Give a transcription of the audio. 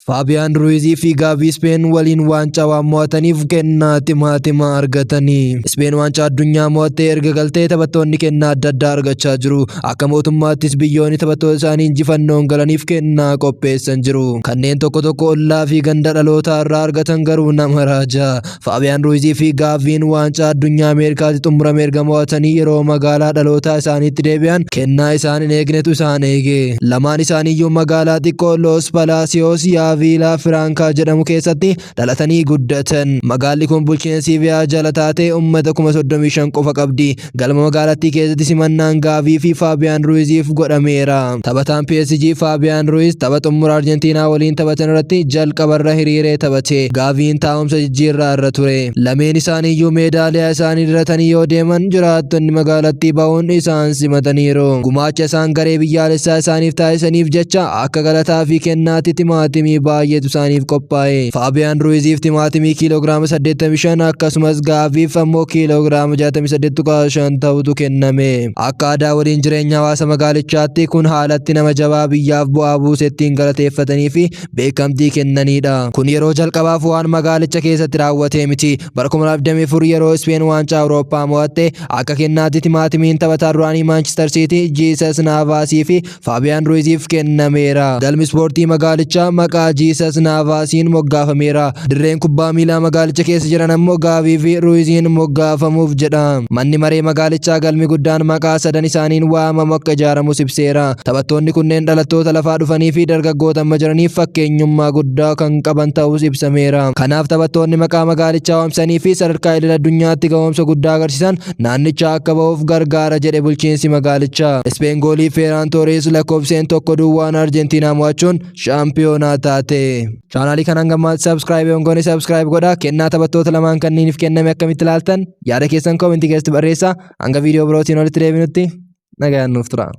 Faabiyaan Ruizii fi Gaavii Ispeen waliin waancaa waan mo'ataniif kennaa timaatimaa argatanii. Ispeen waancaa addunyaa mo'attee erga galtee taphattoonni kennaa adda addaa argachaa jiru. Akka mootummaattis biyyoonni taphattoota isaanii injifannoon galaniif kennaa qopheessan jiru. Kanneen tokko tokko ollaa fi ganda dhalootaa irraa argatan garuu nama raaja. Faabiyaan Ruizii fi Gaaviin waancaa addunyaa Ameerikaatti xumurame erga mo'atanii yeroo magaalaa dhalootaa isaaniitti deebi'an kennaa isaan hin eegnetu isaan eege. Lamaan isaaniiyyuu magaalaa xiqqoo Los Palacios Yaaviilaa Firaankaa jedhamu keessatti dhalatanii guddatan. Magaalli kun bulchiinsa Siiviyaa jala taatee uummata 35,000 qofa qabdi. Galma magaalattii keessatti simannaan Gaavii fi Faabiyaan Ruiziif godhameera. Taphataan PSG Faabiyaan Ruiz tapha xumura Arjentiinaa waliin taphatan irratti jalqabarra hiriiree taphate. Gaaviin taa'umsa jijjiirraa irra ture. Lameen isaaniiyyuu meedaaliyaa isaanii diratanii yoo deeman jiraattonni magaalattii ba'uun isaan simataniiru. Gumaacha isaan garee biyyaalessaa isaaniif taasisaniif jecha akka galataa fi kennaatti timaatimii baay'eetu isaaniif qophaa'e. Faabiyaan Ruiziif timaatimii kiiloogiraama 85 akkasumas Gaaviif ammoo kiiloogiraama 68.5 ta'utu kenname. Akka aadaa waliin jireenya hawaasa magaalichaatti kun haalatti nama jabaa biyyaaf bu'aa buuse ittiin galateeffatanii fi beekamtii kennanidha. Kun yeroo jalqabaaf waan magaalicha keessatti raawwatee miti. Bara 2024 yeroo Ispeen waancaa Awurooppaa mo'atte akka kennaatti timaatimiin taphataa duraanii Maanchister Siitii Jiisas Naavaasii fi Faabiyaan Ruiziif kennameera. Galmi ispoortii magaalichaa maqaa Jiisas Naavaasiin moggaafameera. Dirreen kubbaa miilaa magaalicha keessa jiran ammoo Gaavii fi Ruiziin moggaafamuuf jedha. Manni maree magaalichaa galmi guddaan maqaa sadan isaaniin waamamu akka ijaaramus ibseera. Taphattoonni kunneen dhalattoota lafaa dhufanii fi dargaggoota amma jiraniif fakkeenyummaa guddaa kan qaban ta'us ibsameera. Kanaaf taphattoonni maqaa magaalichaa waamsanii fi sadarkaa idil addunyaatti ga'umsa guddaa agarsiisan naannicha akka ba'uuf gargaara jedhe bulchiinsi magaalichaa. Ispeen goolii Feeraan Toores lakkoofseen 1-0 Arjentiinaa mo'achuun shaampiyoonaa taate. Chaanaalii kanaan gammaatti subscribe yoon goone subscribe godhaa. Kennaa taphattoota lamaan kanniiniif kenname akkamitti ilaaltan? Yaada keessan koomentii keessatti barreessaa. Hanga viidiyoo birootiin walitti deebinutti nagaan nuuf tura.